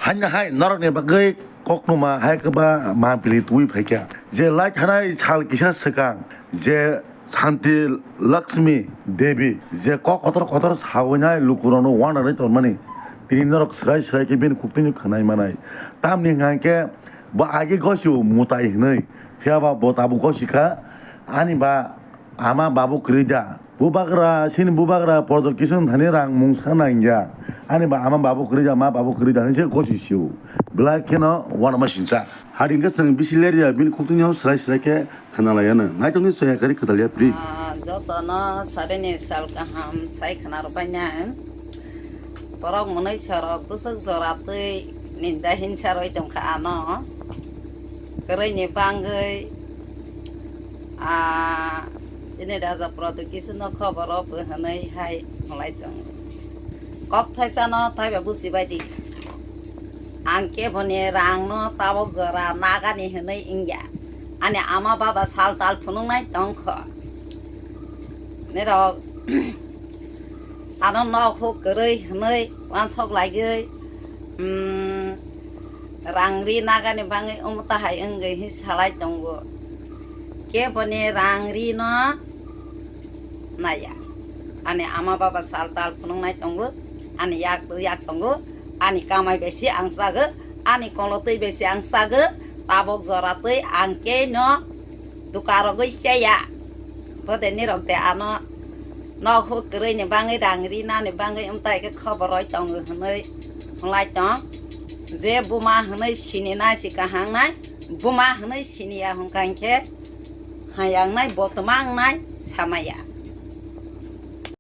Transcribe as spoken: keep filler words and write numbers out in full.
Hanya hai norokni bagwi koknuma hai kwba mampili twi phaikha. Je lai thanai sal kisa swkang je Santi Lakshmi Devi je kok kotor kotor sawinai lukurokno uanarwi tongmani, tini norok swrai swrai khe bini khuktwino khwnai manai. Tamni hwnkha khe bo agi gosio mutai hwnwi, phiyaba bo tabuk gosikha. Ani ba ama babu kwrwi da. Bubagra, chini bubagra Pradyot Kishore thani rang mungsa nangya. Ani ba ama babu kwrwi da, ma babu kwrwi da, hinwi se gosi sio. Belai kheno uanama sinsa. Hari hwnkhe chwng bisi lerya, bini khuktwino swrai swrai khe khwnalaiya no. Naitokni chaya kari kwtalya pri. Ah, jotono sarini sal kaham sai khna rwbainai. Borok mwnwi sorok bwswk jora twi ninda hinsa rwi tongkha ano. Kwrwini bangwi, ah, chini raja Pradyot Kishore'no khoboro bo hwnwi hai hwnlai tongo. Kok thaisano taiba buchibai di. Ang keboni rangno tabok jora nagani hwnwi wngya. Ani ama baba sal tal phunuknai tongkho. Nirok ano nok huk kwrwi hwnwi uansuk laiwi, mm, rang ri nagani bangwi omo tahai wngwi hi salai tongo. Keboni rang ri no naiya. Ani ama baba sal tal phunuknai tongo, ani yak yak tongo, ani kamai bai se ang chago, ani kolo twi bai se ang chago, tabok jora twi ang kei no duka rogwi chaya. Bode nirok de ano nok huk kwrwini bangwi rang rinani bangwi wngtai khe khobor roi tongo hwnwi hwnlai tong. Je buma hwnwi sini nai si kaham nai, buma hwnwi siniya hwnkha hinkhe hayang nai bo twmang nai samaya.